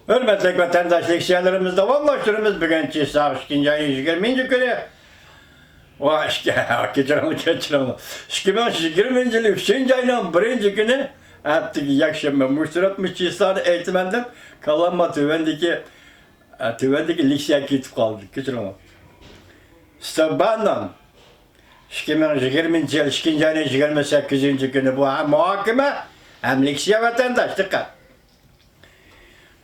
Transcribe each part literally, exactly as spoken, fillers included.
ھۆرمەتلىك ۋەتەنداشلار، شېئىرلىرىمىزنى داۋاملاشتۇرىمىز. بۈگۈن چىساغ ئىككىنچى ئاينىڭ يىگىرمىنچى كۈنى. ۋا، ئىككى، كېچىرىڭلار، كېچىرىڭلار. ئىككى مىڭ يىگىرمىنچى يىل ئۈچىنچى ئاينىڭ بىرىنچى كۈنى، ھەپتىكى يەكشەنبە. مۇشۇ تۇرۇپ مۇشۇ چىسلارنى ئېيتىمەن دەپ، كاللامغا تۆۋەندىكى، ئە، تۆۋەندىكى لېكسىيە كېتىپ قالدى. كېچىرىڭلار. سەبانان. ئىككى مىڭ يىگىرمىنچى يىل ئىككىنچى ئاينىڭ يىگىرمە سەككىزىنچى كۈنى بۇ ھەم مۇھاكىمە، ھەم لېكسىيە، ۋەتەنداش، دىققەت!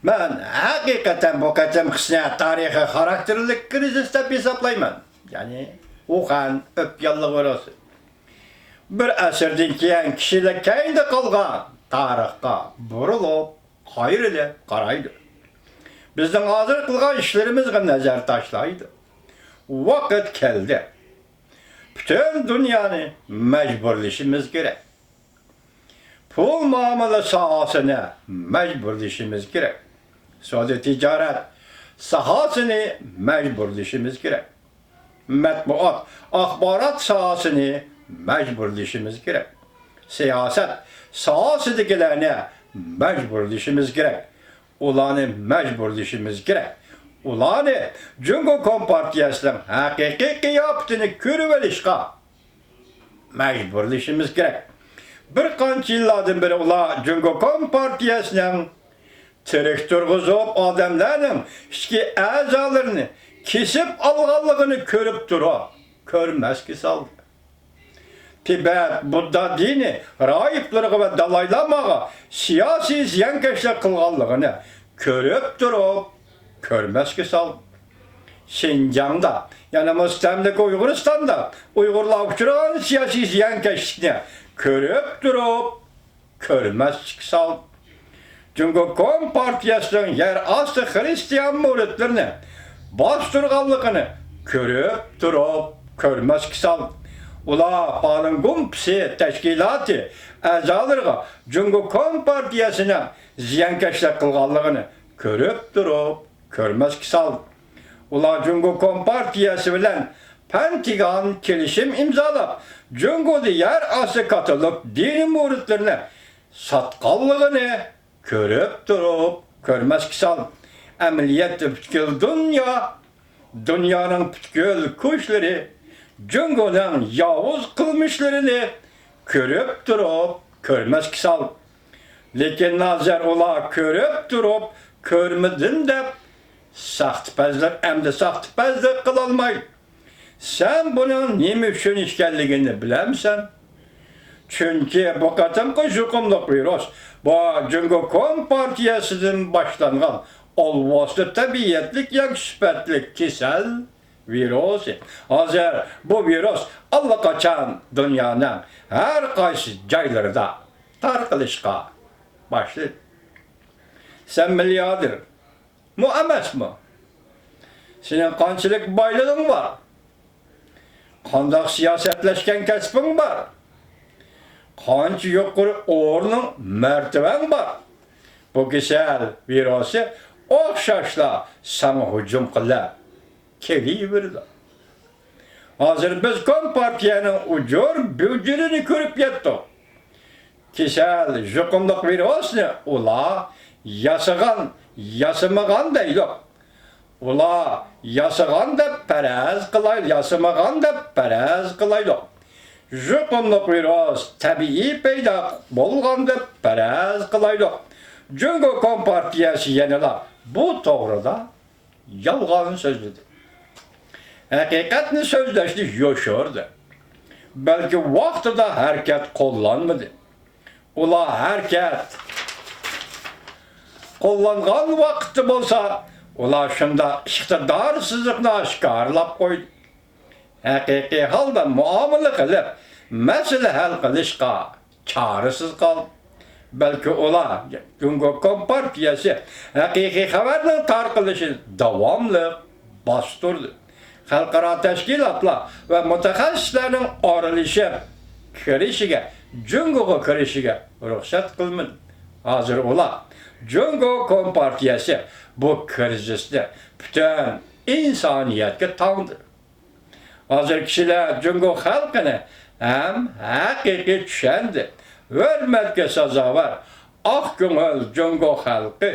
مەن ھەقىقەتەن بۇ قېتىمقىسىنى تارىخىي خاراكتېرلىك كىرىزىس دەپ ھېسابلايمەن. يەنى، ئۇخەن ئۆپكە ياللۇغى ۋىرۇسى. بىر ئەسىردىن كېيىن كىشىلەر كەينىدە قالغان تارىخقا بۇرۇلۇپ، قايرىلىپ قارايدۇ. بىزنىڭ ھازىر قىلغان ئىشلىرىمىزغا نەزەر تاشلايدۇ. ۋاقىت كەلدى. پۈتۈن دۇنيانى مەجبۇرلىشىمىز كېرەك. پۇل مۇئامىلە ساھەسىنى مەجبۇرلىشىمىز كېرەك. سودا تىجارەت ساھەسىنى مەجبۇرلىشىمىز كېرەك. مەتبۇئات، ئاخبارات ساھەسىنى مەجبۇرلىشىمىز كېرەك. سىياسەت ساھەسىدىكىلەرنى مەجبۇرلىشىمىز كېرەك. ئۇلارنى مەجبۇرلىشىمىز كېرەك. ئۇلارنى جۇڭگو كومپارتىيەسىنىڭ ھەقىقىي قىياپىتىنى كۆرۈۋېلىشقا مەجبۇرلىشىمىز كېرەك. بىر قانچە يىللاردىن بېرى ئۇلار جۇڭگو كومپارتىيەسىنىڭ تىرىك تۇرغۇزۇپ، ئادەملەرنىڭ ئىچكى ئەزالىرىنى كېسىپ ئالغانلىقىنى كۆرۈپ تۇرۇپ، كۆرمەسكە سالدى. تىبەت بۇددا دىنى راھىبلىرىغا ۋە دالاي لاماغا سىياسىي زىيانكەشلىك قىلغانلىقىنى كۆرۈپ تۇرۇپ، كۆرمەسكە سالدى. شىنجاڭدا، يەنى مۇستەملىكە ئۇيغۇرىستاندا ئۇيغۇرلار ئۇچرىغان سىياسىي زىيانكەشلىكنى كۆرۈپ تۇرۇپ، كۆرمەسكە سالدى. جۇڭگو كومپارتىيەسىنىڭ يەر ئاستى خىرىستىيان مۇرىتلىرىنى باستۇرغانلىقىنى كۆرۈپ تۇرۇپ، كۆرمەسكە سالدى. ئۇلار پالىڭ گۇمپىسى تەشكىلاتى ئەزالىرىغا جۇڭگو كومپارتىيەسىنىڭ زىيانكەشلىك قىلغانلىقىنى كۆرۈپ تۇرۇپ، كۆرمەسكە سالدى. ئۇلار جۇڭگو كومپارتىيەسى بىلەن پەنتىگان كېلىشىم ئىمزالاپ، جۇڭگودا يەر ئاستى كاتولىك دىنىي مۇرىتلىرىنى ساتقانلىقىنى كۆرۈپ تۇرۇپ، كۆرمەسكە سالدى. ئەمەلىيەتتە پۈتكۈل دۇنيا، دۇنيانىڭ پۈتكۈل كۈچلىرى جۇڭگونىڭ ياۋۇز قىلمىشلىرىنى كۆرۈپ تۇرۇپ، كۆرمەسكە سالدى. لېكىن ھازىر ئۇلار كۆرۈپ تۇرۇپ كۆرمىدىم دەپ، ساختىپەزلىك، ئەمدى ساختىپەزلىك قىلالمايدۇ. سەن بۇنىڭ نېمە ئۈچۈن ئىكەنلىكىنى بىلەمسەن؟ چۈنكى بۇ قېتىمقى يۇقۇملۇق ۋىرۇس بۇ جۇڭگو كومپارتىيەسىدىن باشلانغان ئالۋاستى تەبىئەتلىك ياكى سۈپەتلىك كېسەل ۋىرۇسى. ھازىر بۇ ۋىرۇس ئاللىقاچان دۇنيانىڭ ھەر قايسى جايلىرىدا تارقىلىشقا باشلىدى. سەن مىلياردېرمۇ ئەمەسمۇ؟ سېنىڭ قانچىلىك بايلىقىڭ بار؟ قانداق سىياسەتلەشكەن كەسپىڭ بار؟ قانچە يۇقىرى ئورنۇڭ، مەرتىۋەڭ بار؟ بۇ كېسەل ۋىرۇسى ئوخشاشلا ساڭا ھۇجۇم قىلىپ كېلىۋېرىدۇ. ھازىر بىز كومپارتىيەنىڭ ئۇجۇر بۇجۇرىنى كۆرۈپ يەتتۇق. كېسەل يۇقۇملۇق ۋىرۇسنى ئۇلار ياسىغان، ياسىمىغان دەيدۇ. ئۇلار ياسىغان دەپ پەرەز قىلايلى، ياسىمىغان دەپ پەرەز قىلايلۇق. يۇقۇملۇق ۋىرۇس تەبىئىي پەيدا بولغان دەپ پەرەز قىلايلۇق. جۇڭگو كومپارتىيەسى يەنىلا بۇ توغرىدا يالغان سۆزلىدى. ھەقىقەتنى سۆزلەشنى يوشۇردى. بەلكى ۋاقتىدا ھەرىكەت قوللانمىدى. ئۇلار ھەرىكەت قوللانغان ۋاقىتتا بولسا، ئۇلار شۇنداق ئىقتىدارسىزلىقنى ئاشكارىلاپ قويدى. ھەقىقىي ھالدا مۇئامىلە قىلىپ، مەسىلە ھەل قىلىشقا چارىسىز قالدى. بەلكى ئۇلار جۇڭگو كومپارتىيەسى ھەقىقىي خەۋەرنىڭ تارقىلىشىنى داۋاملىق باستۇردى. خەلقئارا تەشكىلاتلار ۋە مۇتەخەسسىسلەرنىڭ ئارىلىشىپ كىرىشىگە، جۇڭگوغا كىرىشىگە رۇخسەت قىلمىدى. ھازىر ئۇلار، جۇڭگو كومپارتىيەسى بۇ كىرىزىسنى پۈتۈن ئىنسانىيەتكە تاڭدى. ھازىر كىشىلەر جۇڭگو خەلقىنى ھەم ھەقىقىي چۈشەندى. ھۆرمەتكە سازاۋەر ئاق كۆڭۈل جۇڭگو خەلقى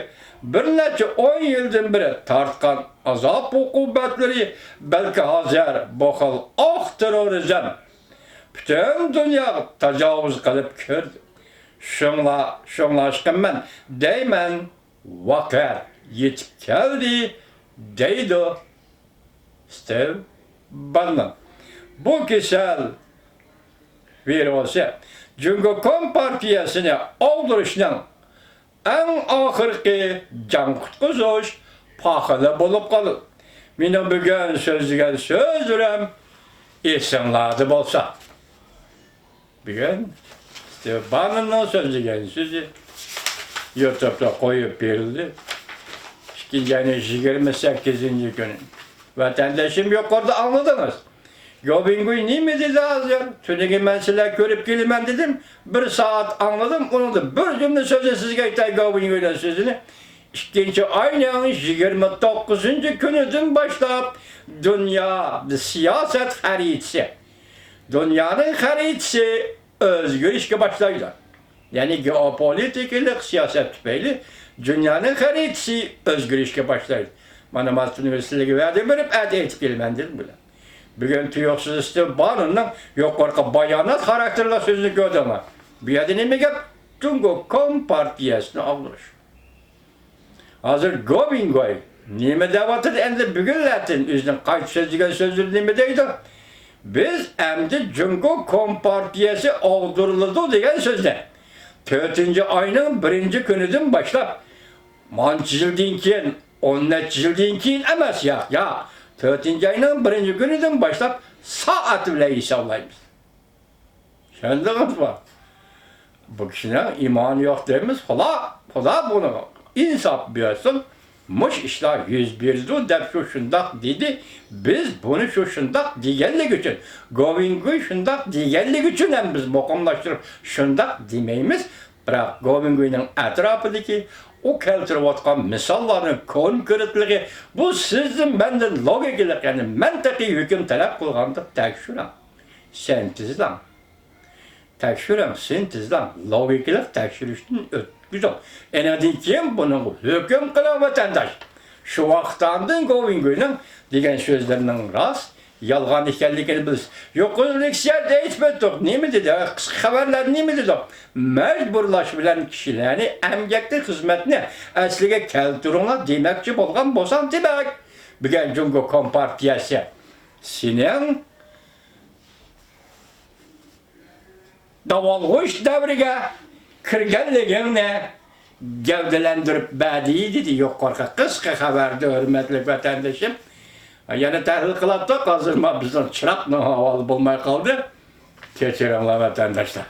بىر نەچچە ئون يىلدىن بېرى تارتقان ئازاب-ئوقۇبەتلىرى بەلكى ھازىر بۇ خىل ئاق تېررورىزم پۈتۈن دۇنياغا تاجاۋۇز قىلىپ كىردى. شۇڭلا، شۇڭلاشقىمەن دەيمەن، ۋاقىت يېتىپ كەلدى، دەيدۇ ستىۋ باننون. بۇ كېسەل ۋىرۇسى جۇڭگو كومپارتىيەسىنى ئاغدۇرۇشنىڭ ئەڭ ئاخىرقى جان قۇتقۇزۇش پاخىلى بولۇپ قالدى. مېنىڭ بۈگۈن سۆزلىگەن سۆزلىرىم ئېسىڭلاردا بولسا. بۈگۈن ستىۋ باننوننىڭ سۆزلىگەن سۆزى يۇتۇبتا قويۇپ بېرىلدى. ئىككىنچى ئاينىڭ يىگىرمە سەككىزىنچى كۈنى. ۋەتەندىشىم، يۇقىرىدا ئاڭلىدىڭىز. گوۋىنگۇي نېمە دېدى ھازىر؟ تۈنۈگۈن مەن سىلەر كۆرۈپ كېلىمەن دېدىم. بىر سائەت ئاڭلىدىم، ئۇنىڭدا بىر جۈملە سۆزنى سىزگە ئېيتاي، گوۋىنگۇينىڭ سۆزىنى. ئىككىنچى ئاينىڭ يىگىرمە توققۇزىنچى كۈنىدىن باشلاپ دۇنيا سىياسەت خەرىتىسى، دۇنيانىڭ خەرىتىسى ئۆزگىرىشكە باشلايدۇ. يەنى گېئوپولىتىكىلىق سىياسەت تۈپەيلى دۇنيانىڭ خەرىتىسى ئۆزگىرىشكە باشلايدۇ. مانا، ماستون سىلەرگە ۋەدە بېرىپ، ئەتە ئېيتىپ كېلىمەن دېدىم بۇلار. بۈگۈن تۇيۇقسىز ستىۋ باننوننىڭ يۇقىرىقى بايانات خاراكتېرلىك سۆزىنى كۆردۈڭلار. بۇ يەردە نېمە گەپ؟ جۇڭگو كومپارتىيەسىنى ئاغدۇرۇش. ھازىر گوۋىنگۇي نېمە دەۋاتىدۇ؟ ئەمدى بۈگۈنلەردىن ئۆزىنىڭ قايتا سۆزلىگەن سۆزلىرى نېمە دەيدۇ؟ بىز ئەمدى جۇڭگو كومپارتىيەسى ئاغدۇرۇلىدۇ دېگەن سۆزنى تۆتىنچى ئاينىڭ بىرىنچى كۈنىدىن باشلاپ، مانچە يىلدىن كېيىن، ئون نەچچە يىلدىن كېيىن ئەمەس، ياق، ياق، تۆتىنچى ئاينىڭ بىرىنچى كۈنىدىن باشلاپ سائەت بىلەن ھېسابلايمىز. چۈشەندىڭىزمۇ؟ بۇ كىشىنىڭ ئىمانى يوق دەيمىز. خۇدا، خۇدا بۇنىڭغا ئىنساپ بەرسۇن. مۇشۇ ئىشلار يۈز بېرىدۇ دەپ شۇ شۇنداق دېدى. بىز بۇنى شۇ شۇنداق دېگەنلىكى ئۈچۈن، گوۋىنگۇي شۇنداق دېگەنلىكى ئۈچۈن ھەم بىز مۇقىملاشتۇرۇپ شۇنداق دېمەيمىز. بىراق گوۋىنگۇينىڭ ئەتراپىدىكى ئۇ كەلتۈرۈۋاتقان مىساللارنىڭ كونكرېتلىقى، بۇ سىزدىن مەندىن لوگىكىلىق، يەنى مەنتىقىي ھۆكۈم تەلەپ قىلغاندەك. تەكشۈرۈڭ، سىنتېزلاڭ. تەكشۈرۈڭ، سىنتېزلاڭ، لوگىكىلىق تەكشۈرۈشتىن ئۆتكۈزۈڭ. ئېنىڭدىن كېيىن بۇنىڭغا ھۆكۈم قىلىڭ، ۋەتەنداش. شۇ ۋاقىتتا ئاندىن گوۋىنگۇينىڭ دېگەن سۆزلىرىنىڭ راست، يالغان ئىكەنلىكىنى بىلىسىز. يۇقىرى لېكسىيەدە ئېيتىپ ئۆتتۇق. نېمە دېدى؟ قىسقا خەۋەرلەر نېمە دېدۇق؟ مەجبۇرلاش بىلەن كىشىلەرنى ئەمگەكتىن خىزمەتنى ئەسلىگە كەلتۈرۈڭلار دېمەكچى بولغان بولساڭ دېمەك. بۈگۈن جۇڭگو كومپارتىيەسى سېنىڭ داۋالغۇش دەۋرىگە كىرگەنلىكىڭنى گەۋدىلەندۈرۈپ بەردى، دېدى يۇقىرىقى قىسقا خەۋەردە، ھۆرمەتلىك ۋەتەندىشىم. يەنە تەھلىل قىلاتتۇق، ھازىر ما بىزنىڭ چىراغنىڭ ھاۋالى بولماي قالدى. كەچۈرۈڭلار، ۋەتەنداشلار.